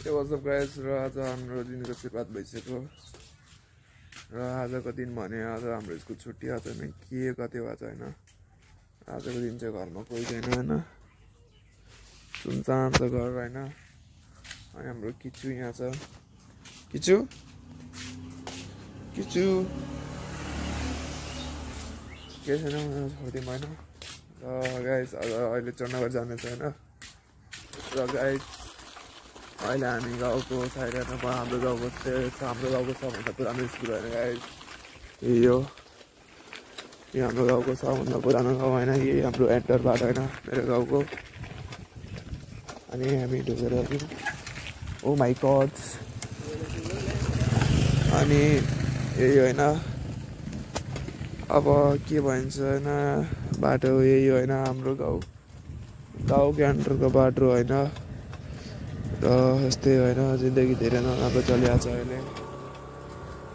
Hey, what's up guys? र आज हाम्रो दिनको सुरुवात भइसक्यो र आजको दिन भने आज हाम्रो स्कुल छुट्टी आज हैन के कति भएको छ हैन आजको दिन चाहिँ घरमा कोही छैन हैन सुनसान छ घर हैन अनि हाम्रो किचु यहाँ छ किचु किचु के छैन छोड्दिम हैन र गाइस अहिले चण्डनगर जाने छ हैन र गाइस अहिले हामी गाउँको साइडमा हाम्रो गाउँको सबभन्दा पुरानो स्कुल होइन गाइस यो हाम्रो गाउँको सबभन्दा पुरानो गाउँ होइन यही हाम्रो एन्टर बाटो होइन मेरो गाउँको अनि हामी ढुकेर ओ माई गड अनि यही होइन अब के भन्छ होइन बाटो यही होइन हाम्रो गाउँको एन्टरको बाटो होइन र यस्तै होइन जिन्दगी धेरै नराम्रो चलिरहेको छ अहिले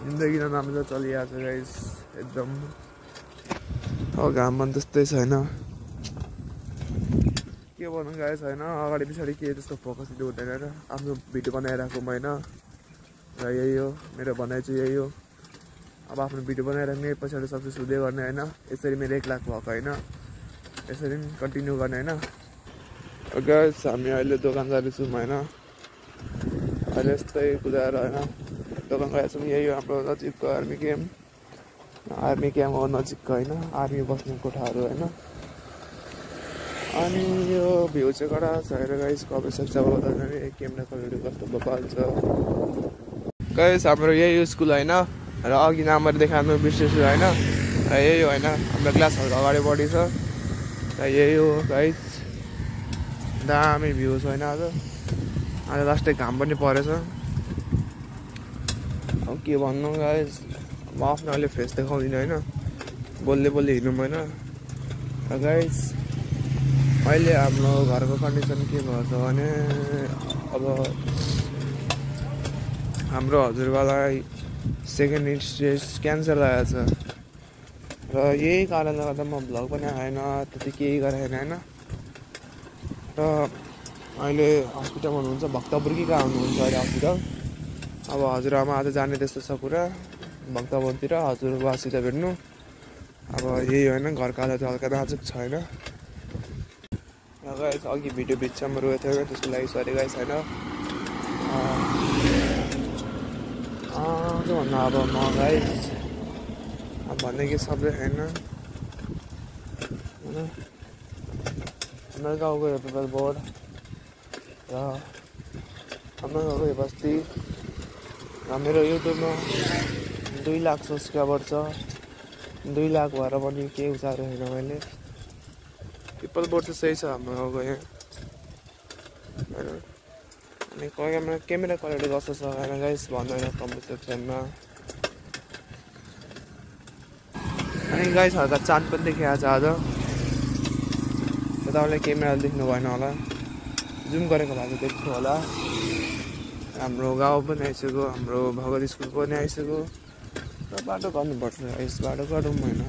जिन्दगी नराम्रो चलिरहेको छ गाइस एकदम अब घाम पनि त्यस्तै छैन के भन्नु गाइस होइन अगाडि पछाडि के त्यस्तो फोकस दिनु हुँदैन होइन आफ्नो भिडियो बनाइरहेको होइन र यही हो मेरो भनाइ चाहिँ यही हो अब आफ्नो भिडियो बनाइराख्ने पछाडि सक्सेस हुँदै गर्ने होइन यसरी मेरो 1 लाख भएको होइन यसरी कन्टिन्यू गर्ने होइन गाइस हामी अहिले दोकान जाँदैछौँ होइन अहिले यस्तै कुदाएर होइन दोकान गएको छौँ यही हो हाम्रो नजिकको आर्मी क्याम्प हो नजिकको होइन आर्मी बस्ने कोठाहरू होइन अनि यो भ्यू चाहिँ कडा छ हेर गाइस कपी सक्छ बताउँदाखेरि क्यामेरा क्वालिटी कस्तो बबाल छ गाइस हाम्रो यही स्कुल होइन र अघि नम्बर देखाउनु बिर्सेछु होइन र यही हो होइन हाम्रो क्लासहरूको अगाडि बढी छ र यही हो गाइस दामी भ्यू छ होइन आज लास्टै घाम पनि परेछ अब के भन्नु गाइस म आफ्नो अहिले फेस देखाउँदिनँ होइन बोल्दै हिँड्नु होइन र गाइस अहिले हाम्रो घरको कन्डिसन के भएछ भने अब हाम्रो हजुरबालाई सेकेन्ड स्टेज क्यान्सर लागेको छ र यही कारणले गर्दा म भ्लग पनि आएन त्यति केही गरेन होइन र अहिले हस्पिटलमा हुनुहुन्छ भक्तपुर कि कहाँ हुनुहुन्छ अहिले हस्पिटल अब हजुरआमा आज जाने त्यस्तो छ कुरा भक्तपुरतिर हजुरबासित भेट्नु अब यही होइन घरको हालत हल्का नाजुक छ होइन र गाइस अघि भिडियो बिचमा रोएको थियो त्यसको लागि सरी गाइस होइन के भन्नु अब म गाइस अब भन्ने कि सबै होइन हाम्रो गाउँको पेपर बोर्ड र हाम्रो गाउँको बस्ती र मेरो युट्युबमा 2 लाख सब्सक्राइबर छ 2 लाख भएर पनि केही उचारो होइन मैले पिपल बोर्ड चाहिँ सही छ हाम्रो गाउँको यहाँ अनि क्यामेरा क्वालिटी कस्तो छ होइन गाइस भन्दैन कमेन्ट सेक्सनमा अनि गाइस हल्का चाँद पनि देखिएको छ आज तपाईँले क्यामेरा देख्नु भएन होला जुम गरेको भए चाहिँ देख्नु होला हाम्रो गाउँ पनि आइसक्यो हाम्रो भगवती स्कुल पनि आइसक्यो र बाटो गर्नुपर्छ यस बाटो गरौँ होइन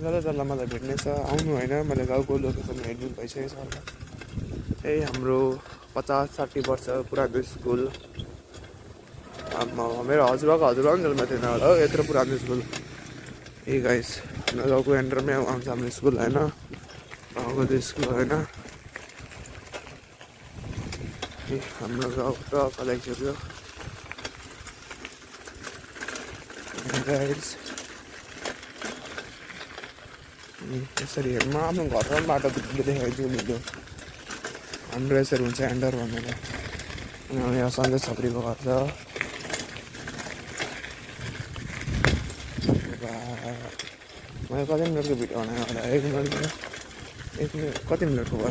जल्द जल्द मलाई भेट्ने छ आउनु होइन मैले गाउँको लोकेसन हेर्नु भइसकेको छ होला यही हाम्रो 50-60 वर्ष पुरानो स्कुल मेरो हजुरबाको पनि जन्म थिएन होला यत्रो पुरानो स्कुल ए गाइस हाम्रो गाउँको एन्टरमै आउँछ हाम्रो स्कुल होइन गाउँको स्कुल होइन हाम्रो गाउँ त कलाइसक्यो गाइस यसरी हेर्नु म आफ्नो घरको बाटो देखाइदिन्छु भिडियो हाम्रो यसरी हुन्छ एन्टर भनेर यहाँ सन्जय छेत्रीको घर छ मैले कति मिनटको भिडियो बनाएँ होला 1 मिनट कति मिनटको भयो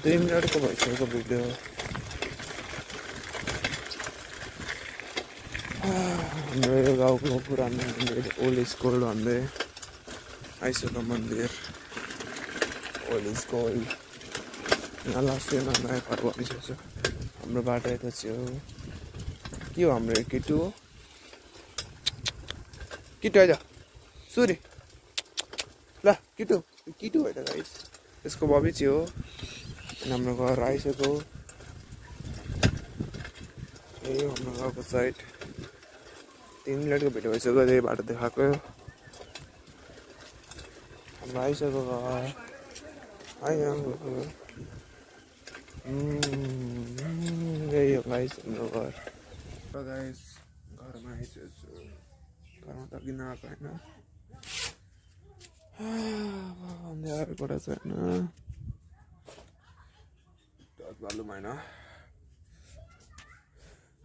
2 मिनटको भइसकेको भिडियो हाम्रो यो गाउँको पुरानो मन्दिर ओल्ड स्कुल भन्दै आइसक्यो मन्दिर ओल्ड स्कुल यहाँ लास्ट नयाँ घर भनिसक्छ हाम्रो बाटो यता चाहिँ हो के हो हाम्रो किटु आइज सुरी ल किटु होइन गाइस यसको बबी चाहिँ हो हाम्रो घर आइसक्यो यही हाम्रो गाउँको साइड 3 मिनटको भिडियो भइसक्यो त्यही बाटो देखाएको हाम्रो आइसक्यो घर यही हो गाइस हाम्रो घर र गाइस घरमा आइसकेछु घरमा त किन आएको होइन अन्ध्यारो परेको छ होइन मालुम होइन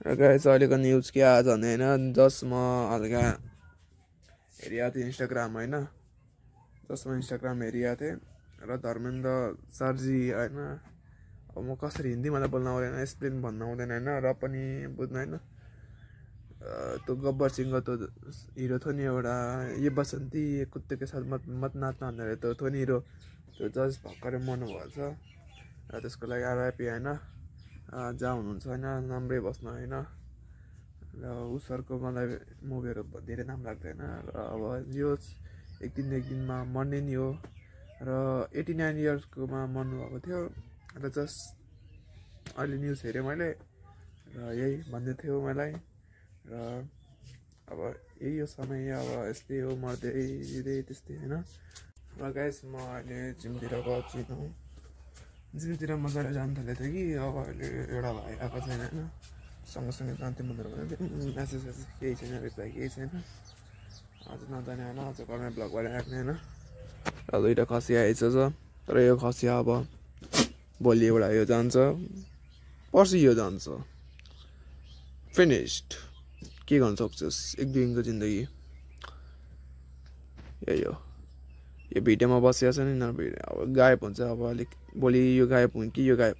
र गाइस अहिलेको न्युज के आयो भने होइन जस्ट म हल्का हेरिरहेको थिएँ इन्स्टाग्राम होइन जसमा इन्स्टाग्राम हेरिरहेको थिएँ र धर्मेन्द्र सरजी होइन अब म कसरी हिन्दीमा त बोल्न आउँदैन एक्सप्लेन भन्न आउँदैन होइन र पनि बुझ्नु होइन त्यो गब्बर सिंहको त्यो हिरो थियो नि एउटा ये बसन्ती कुत्ते के साथ मत नाच्न भनेर त्यो थियो नि हिरो त्यो जस्ट भर्खरै मर्नु भएको छ र त्यसको लागि आरआइपी होइन जहाँ हुनुहुन्छ होइन राम्रै बस्नु होइन र उसहरूको मलाई मुभीहरू धेरै नाम लाग्दैन र अब यो एक दिनमा मर्ने नि हो र 89 इयर्सकोमा मर्नुभएको थियो र जस्ट अहिले न्युज हेरेँ मैले र यही भन्दै थियो मलाई र अब यही हो समय अब यस्तै हो मर्दै त्यस्तै होइन र गाइस म अहिले जिमतिर गएको छुइनँ जिमतिर मजाले जानु थालेको थियो कि अब अहिले एउटा भाइ आएको छैन होइन सँगसँगै जान्थेँ भनेर भनेको थिएँ मेसेज केही छैन रिप्लाई केही छैन आज नजाने होइन आज घरमै ब्लग गरेर राख्ने होइन र 2टा खसी आइछ तर यो खसी अब भोलि एउटा यो जान्छ पर्सि यो जान्छ फिनिस्ड के गर्न सक्छस् एक दुई दिनको जिन्दगी यही हो यो भिडियोमा बसिएको छ नि अब गायब हुन्छ अब अलिक भोलि यो गायब हुन्छ कि यो गायब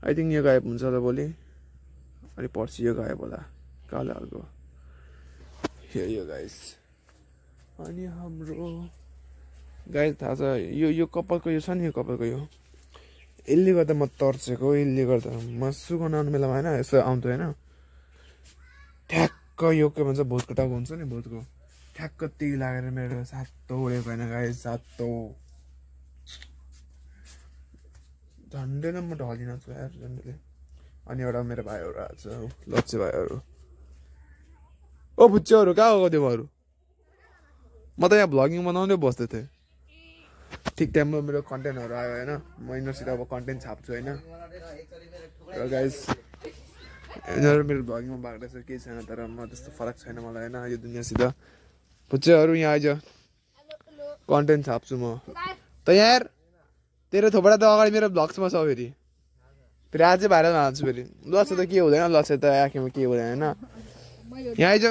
आई थिङ्क यो गायब हुन्छ होला भोलि अनि पर्सि यो गायब होला कालो खालको यही हो गाइस अनि हाम्रो गाइस थाहा छ यो कपालको यो छ नि यो कपालको यो यसले गर्दा म तर्सेको यसले गर्दा म सुगाउनु आउने बेलामा होइन यसो आउँथ्यो होइन ठ्याक्क यो के भन्छ भुतको टाउको हुन्छ नि भुतको ठ्याक्क त्यही लागेर मेरो सातो उडेको होइन गाइस सातो झन्डैले म ढलिन छु यार झन्डैले अनि एउटा मेरो भाइहरू आएको छ लच्छे भाइहरू ओ बुच्चेहरू कहाँ हो देवहरू म त यहाँ भ्लगिङ बनाउँदै बस्दै थिएँ ठिक टाइममा मेरो कन्टेन्टहरू आयो होइन म यिनीहरूसित अब कन्टेन्ट छाप्छु होइन र गाइस यिनीहरू मेरो भ्लगिङमा भाग रहेछ केही छैन तर म त्यस्तो फरक छैन मलाई होइन यो दुनियाँसित बुच्चेहरू यहाँ आइज कन्टेन्ट छाप्छु म त यार तेरो थोपडा त अगाडि मेरो भ्लग्समा छ फेरि अझै भाइरल हाल्छु फेरि लच्छे त के हुँदैन लच्छे त आँखामा के हुँदैन होइन यहाँ आइज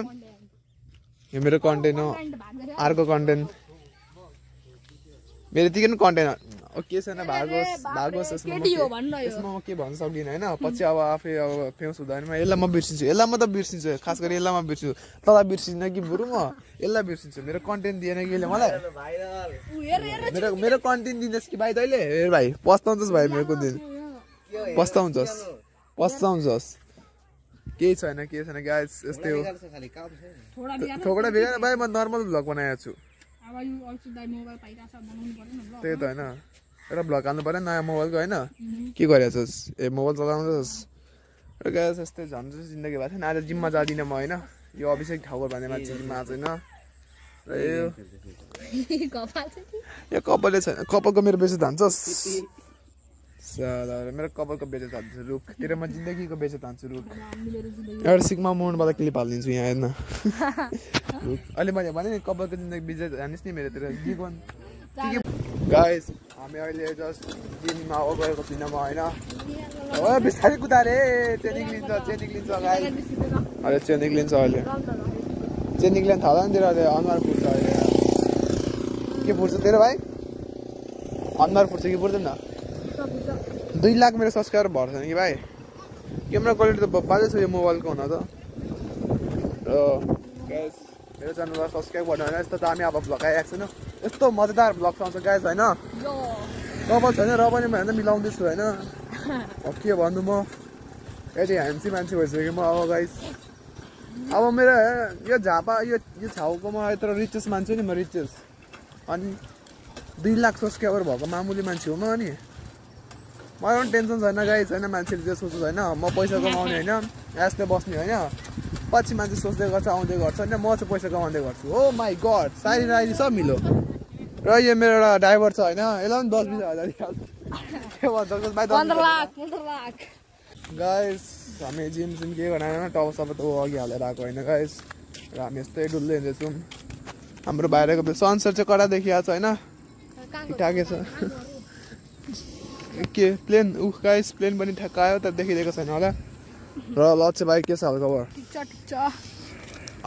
यो मेरो कन्टेन्ट हो अर्को कन्टेन्ट मेरो यतिकै पनि कन्टेन्ट के छैन भागोस् यसमा म के भन्न सक्दिनँ होइन पछि अब आफै अब फेमस हुँदैन यसलाई म बिर्सिन्छु यसलाई म त बिर्सिन्छु खास गरी यसलाई म बिर्सिन्छु तँलाई बिर्सिन्न कि बरु म यसलाई बिर्सिन्छु मेरो कन्टेन्ट दिएन कि यसले मलाई मेरो कन्टेन्ट दिँदैछ कि भाइ तैँले हेर भाइ पस्ताउँछस् भाइ मेरो दिन पस्ताउँछस् केही छैन गाइस यस्तै हो थोकडा बिगार भाइ म नर्मल भ्लग बनाएको छु त्यही त होइन एउटा भ्लग हाल्नु पऱ्यो नयाँ मोबाइलको होइन के गरेछस् ए मोबाइल चलाउँछस् र गाइस यस्तै झन् जिन्दगी भएको थिएन आज जिममा जाँदिनँ म होइन यो अभिषेक ठाउर भन्ने मान्छे जिममा आएको छैन र यो कपालले छैन कपालको मेरो बेच्नु धान्छस् मेरो कपालको बेच्नु धान्छु रुख तेरो म जिन्दगीको बेच्नु धान्छु रुख एउटा सिक्मा मोडबाट क्लिप हालिदिन्छु यहाँ हेर्न अहिले मैले भने नि कपालको जिन्दगी बेच्नु जानिस् नि मेरोतिर गाइस हामी अहिले जस्ट जिममा गएको छुइनँ म होइन हो बिस्तारै कुदारे चाहिँ निक्लिन्छ गाइस अहिले चाहिँ निक्लिन्छ अहिले चाहिँ निक्लिनु थाल्यो नि तेरो अहिले अनुहार फुट्छ अहिले के फुट्छ तेरो भाइ अनुहार फुट्छ कि फुट्दैन 2 लाख मेरो सब्सक्राइबर भर्छ नि कि भाइ क्यामेरा क्वालिटी त बाजे छ यो मोबाइलको हुन त र गाइस मेरो च्यानललाई सब्सक्राइब गर्नु होइन यस्तो दामी अब भ्लग आइरहेको छैन यस्तो मजादार भ्लग आउँछ गाइस होइन कपाल छैन र पनि म मिलाउँदैछु होइन अब के भन्नु म यति ह्यान्सी मान्छे भइसक्यो म अब गाइस अब मेरो यो झापा यो छाउकोमा यत्रो रिचेस मान्छे नि म रिचेस अनि 2 लाख सब्सक्राइबर भएको मामुली मान्छे हो म अनि मलाई पनि टेन्सन छैन गाइस होइन मान्छेले जे सोच्छ होइन म पैसा कमाउने होइन यस्तै बस्ने होइन पछि मान्छे सोच्दै गर्छ आउँदै गर्छ होइन म चाहिँ पैसा कमाउँदै गर्छु हो माई गड साइरी राइरी सब मिलो र यो मेरो एउटा ड्राइभर छ होइन यसलाई पनि 10-20 हजार गाइस हामी जिम के गरेन टाउ सबै त अघि हालेर आएको होइन गाइस र हामी यस्तै डुल्दै हिँड्दैछौँ हाम्रो बाहिरको सनसेट चाहिँ कडा देखिएको छ होइन ठिकठाकै छ के प्लेन गाइस प्लेन पनि ठ्याक्क आयो तर देखिदिएको छैन होला र लक्ष्य भाइ के छ हाल खबर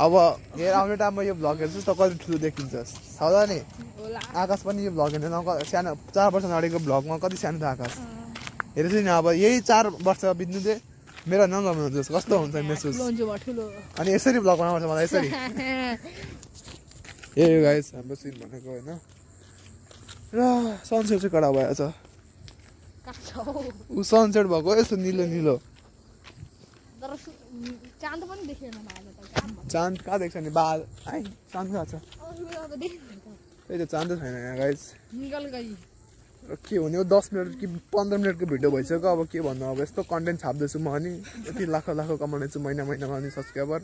अब हेर आउने टाइममा यो भ्लग हेर्छु त कति ठुलो देखिन्छ होला नि आकाश पनि यो भ्लग हेर्नु सानो 4 वर्ष अगाडिको भ्लगमा कति सानो थियो आकाश हेर्छु नि अब यही 4 वर्ष बित्नु चाहिँ मेरो नगर्नु कस्तो हुन्छ महसुस अनि यसरी भ्लग बनाउनुपर्छ मलाई यसरी ए गाइस हाम्रो सिन भनेको होइन र सनसेट चाहिँ कडा भएछ ऊ सनसेट भएको यस्तो निलो निलो चाँद कहाँ देख्छ नि बाल है चाँद कहाँ छ त्यही त चाँद छैन यहाँ गाइस के हुने हो 10 मिनट कि 15 मिनटको भिडियो भइसक्यो अब के भन्नु अब यस्तो कन्टेन्ट छाप्दैछु म अनि यति लाखौँ कमाउनेछु महिनामा अनि सब्सक्राइबर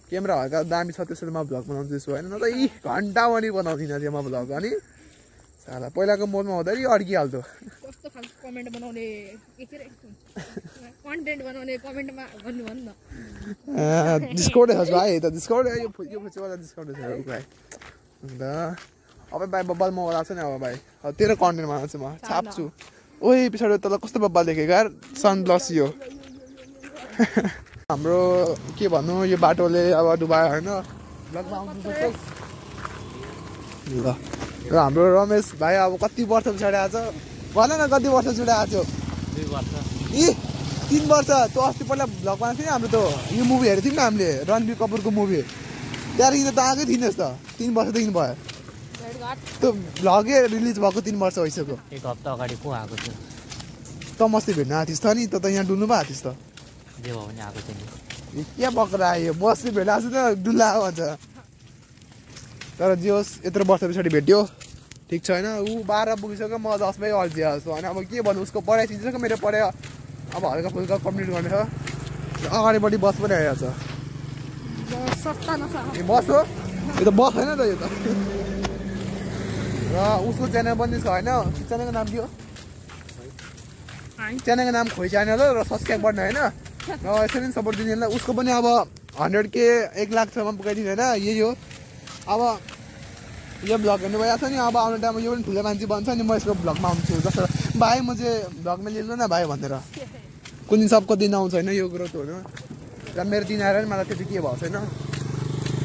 क्यामेरा हल्का दामी छ त्यसरी म भ्लग बनाउँदैछु होइन न त यी घन्टाभरि बनाउँदिनँ त्यो म भ्लग अनि साला पहिलाको मोडमा हुँदाखेरि अड्किहाल्थ्यो कस्तो खालको कमेन्ट बनाउने कन्टेन्ट बनाउने कमेन्टमा भन्नु भन्न डिस्काउन्ट छ भाइ त डिस्काउन्ट यो फुचीवाला डिस्काउन्ट छ भाइ अन्त अब भाइ बब्बाल म ओला छ नि अब भाइ तेरो कन्टेन्ट बनाउँछु म छाप्छु ओइ पछाडि तल कस्तो बब्बाल देखेँ यार सन प्लस यो हाम्रो के भन्नु यो बाटोले अब डुबायो होइन ल र हाम्रो रमेश भाइ अब कति वर्ष पछाडि आएको छ भन न कति वर्ष पछाडि आएको 2 वर्ष ए 3 वर्ष तँ अस्ति पहिला भ्लग बनाएको थियो नि हाम्रो त यो मुभी हेरेको थियौँ नि हामीले रणबीर कपुरको मुभी त्यहाँदेखि त आएकै थिइनस् त 3 वर्षदेखि भयो त्यो भ्लगै रिलिज भएको 3 वर्ष भइसक्यो 1 हप्ता अगाडि को आएको थियो त मस्ती भेट्न आएको थिइस् त नि त यहाँ डुल्नु पो आएको थिइस् त जे भयो भने आएको थियो नि के बक्र आयो मस्ती भेटाएको छु त डुल्ला भन्छ तर जे होस् यत्रो वर्ष पछाडि भेट्यो ठिक छैन ऊ 12 पुगिसक्यो म 10 मै अल्झिएको छु अनि अब के भन्नु उसको पढाइ छिन्छ मेरो पढाइ अब हल्का फुल्का कम्प्लिट गर्ने छ अगाडिपट्टि बस पनि आइरहेको छ बस हो यो त बस होइन त यो त र उसको च्यानल पनि छ होइन च्यानलको नाम के हो च्यानलको नाम खोइ च्यानल हो र सब्सक्राइब गर्ने होइन र यसरी सपोर्ट दिनेलाई उसको पनि अब 100K 1 लाखसम्म पुगाइदिनु होइन यही हो अब यो भ्लग हेर्नु भइरहेको छ नि अब आउने टाइममा यो पनि ठुलो मान्छे बन्छ नि म यसको भ्लगमा आउँछु जस्तो भाइ म चाहिँ भ्लगमा लिनु न भाइ भनेर कुन दिन सबको दिन आउँछ होइन यो कुरो त हुनु र मेरो दिन आएर नि मलाई त्यति के भएको छैन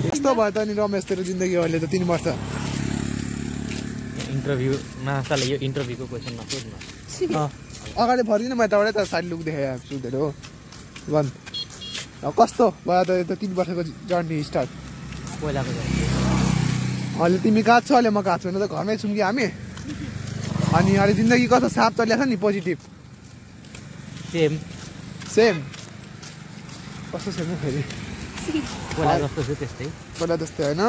यस्तो भयो त नि रमेश तेरो जिन्दगी अहिले त 3 वर्ष इन्टरभ्यूमा साले यो इन्टरभ्यूको क्वेसन नसोध्नु अगाडि फर्किनु म यताबाटै त साइड लुक देखाइरहेको छु धेरै हो भन् कस्तो भयो त यो त 3 वर्षको जर्नी स्टार्ट पहिलाको अहिले तिमी कहाँ छौ अहिले म कहाँ छु भने त घरमै छौँ कि हामी अनि अहिले जिन्दगी कस्तो साफ चलिरहेको छ नि पोजिटिभ सेम कस्तो सेम फेरि पहिला जस्तो थियो त्यस्तै पहिला जस्तै होइन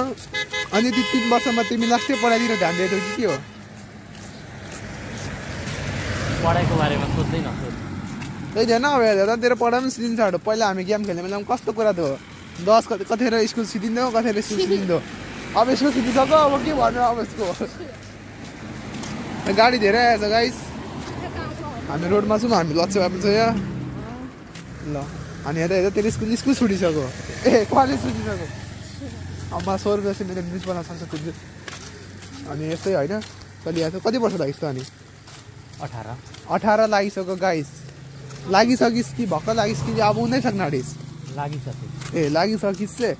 अनि त्यो 3 वर्षमा तिमी लास्टै पढाइदिन ध्यान दिएको कि के हो पढाइको बारेमा सोच्दै नसोच त्यही थिएन अब हेर तेरो पढाइ पनि सिदिन्छ पहिला हामी गेम खेल्ने बेलामा कस्तो कुरा थियो 10 कतिखेर स्कुल सिदिँदो कतिखेर स्कुल सिदिँदो अब स्कुल सिधिसक्यो अब के भन्नु अब यसको गाडी धेरै आएछ गाइस हामी रोडमा छौँ हामी लक्ष्य भए पनि छ यहाँ ल अनि हेर हेर तेरो स्कुल छुटिसक्यो ए कलेज छुटिसक्यो अब म 100 रुपियाँ मेरो न्युज बनाउन सक्छु कुद्छु अनि यस्तै होइन चलिरहेको छ कति वर्ष लागिस् त अनि 18 लागिसक्यो गाइस लागिसकिस् कि भक्क लागिस् कि अब हुँदै सक्न आँटिस् लागिसक्यो ए लागिसकिस् चाहिँ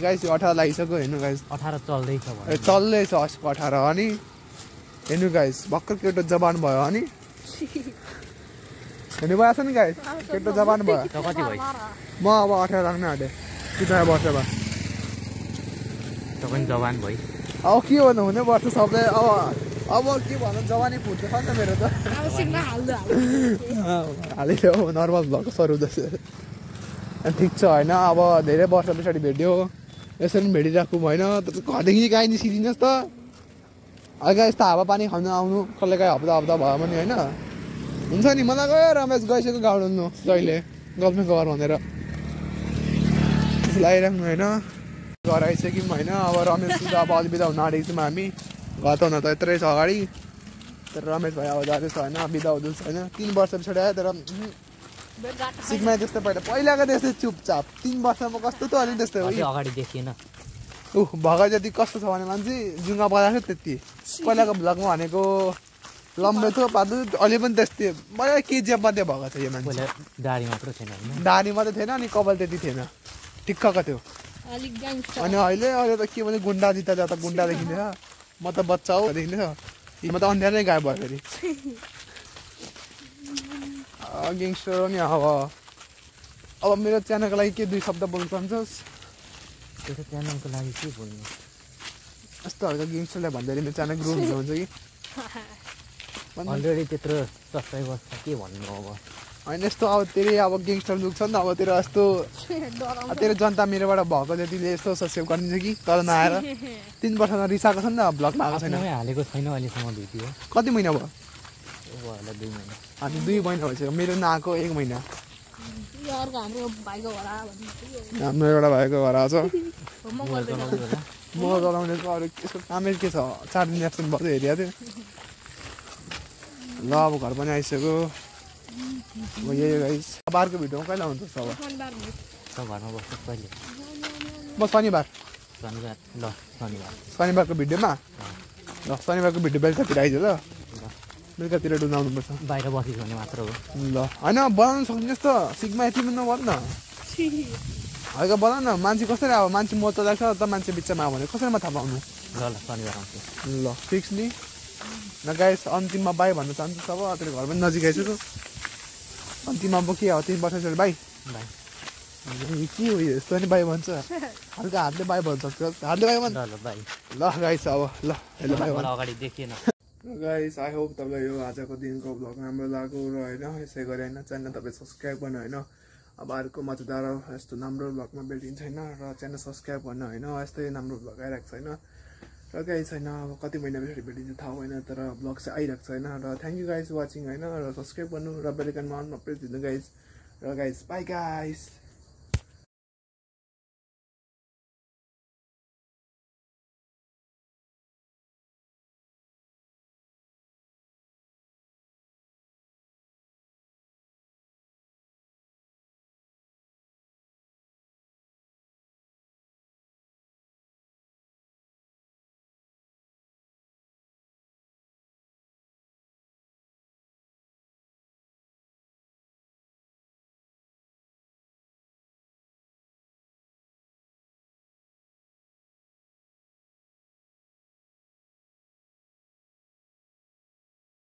गाइस 18 लागिसक्यो हेर्नु गाइस 18 चल्दैछ ए चल्दैछ 18 अनि हेर्नु गाइस भर्खर केटो जवान भयो अनि हेर्नु भएको छ नि गाइस केटो जवान भयो कति भयो म अब 18 लाग्न आँटे कितना वर्षमा त पनि जवान भइ अब के भन्नु हुने वर्ष सबले अब के भन्नु जवानी फुट्छ नि त मेरो त हालिदियो नर्मल भएको सर हुँदैछ ठिक छ होइन अब धेरै वर्ष पछाडि भेट्यो यसरी पनि भेटिराखौँ होइन घरदेखि गाई निस्किदिनुहोस् त हल्का यस्तो हावापानी खानु आउनु कसले काहीँ हप्ता भयो भने होइन हुन्छ नि मलाई गयो रमेश गइसक्यो गाउँ डुल्नु जहिले गल्फमै घर भनेर लगाइराख्नु होइन घर आइसक्यौँ होइन अब रमेश त अब अलि बिदा हुन आँटेको छौँ हामी घर त हुन त यत्रै छ अगाडि तर रमेश भाइ अब जाँदैछ होइन बिदा हुँदैछ होइन 3 वर्ष पछाडि आयो तर सिक्मा त्यस्तो पहिलाको त्यस्तै चुपचाप 3 वर्षमा कस्तो त अनि त्यस्तै हो अगाडि देखिएन भगा जति कस्तो छ भने मान्छे जुङ्गा पलाएको त्यति पहिलाको भ्लगमा भनेको लम्बे थियो पादु अहिले पनि त्यस्तै मलाई केजिएफ मात्रै भएको छ यो मान्छे दाढी मात्र थिएन दाढी मात्रै थिएन अनि कपाल त्यति थिएन ठिक्कको थियो अनि अहिले त के भने गुन्डा जित्दा जाँदा गुन्डा देखिँदैछ म त बच्चा हो देखिँदैछ म त अन्ध्यारै गायब भयो फेरि ग्याङ्स्टर हो नि अब मेरो च्यानलको लागि के 2 शब्द बोल्नु चाहन्छस् त्यो च्यानलको लागि के बोल्नु यस्तो हल्का ग्याङ्स्टरलाई भन्दाखेरि मेरो च्यानल ग्रो हुन्छ कि अलरेडी त्यत्रो सब्सक्राइबर्स छ के भन्नु अब होइन यस्तो अब तेरै अब ग्याङ्स्टर लुक छ नि त अब तेरो यस्तो तेरो जनता मेरोबाट भएको जतिले यस्तो सब्सक्राइब गरिदिन्छ कि तर नआएर 3 वर्षमा रिसाएको छ नि त भ्लगमा आएको छैन हालेको छैन अहिलेसम्म भिडियो कति महिना भयो होला 2 महिना अनि 2 महिना भइसक्यो मेरो नआएको 1 महिना हाम्रो भाइको घर हाम्रो एउटा भाइको घर आएको छ म चलाउने अरू यसको कामै के छ 4 दिन एब्सेन्ट भयो हेरिएको थियो ल अब घर पनि आइसक्यो अब यही गाइस अब अर्को भिडियोमा कहिले हुन्छ अब घरमा बस्छु कहिले म शनिबार ल शनिबारको भिडियोमा ल शनिबारको भिडियो बेलुकातिर आइज ल बेलुकातिर डुलाउनुपर्छ बाहिर बसेको भने मात्र हो ल होइन बनाउनु सक्नुहोस् त सिक्मा यति पनि नभन् न हल्का बनाउ न मान्छे कसरी अब मान्छे मोचा लाग्छ त मान्छे बिचमा आयो भने कसरीमा थाहा पाउनु ल शनिबार आउँछु ल फिक्स नि न गाइस अन्तिममा बाई भन्न चाहन्छु अब तेरो घर पनि नजिक आइसक्यो अन्तिममा अब के हो 3 वर्ष पछाडि बाई के हो यस्तो नि बाई भन्छ हल्का हातले बाई भन्छ हातले बाई भन्छ ल गाइस अब ल हेलो बाई अगाडि देखिएन गाइस आई होप तपाईँलाई यो आजको दिनको भ्लग राम्रो लाग्यो र होइन यसै गरी होइन च्यानल तपाईँ सब्सक्राइब गर्नु होइन अब अर्को मजादार यस्तो राम्रो भ्लगमा भेटिन्छ होइन र च्यानल सब्सक्राइब गर्नु होइन यस्तै राम्रो भ्लग आइरहेको छ होइन र गाइस होइन अब कति महिना पछाडि भेटिन्छ थाहा होइन तर भ्लग चाहिँ आइरहेको छ होइन र थ्याङ्क यू गाइस वाचिङ होइन र सब्सक्राइब गर्नु र बेलुकानमा प्रेस दिनु गाइस र गाइस बाई गाइस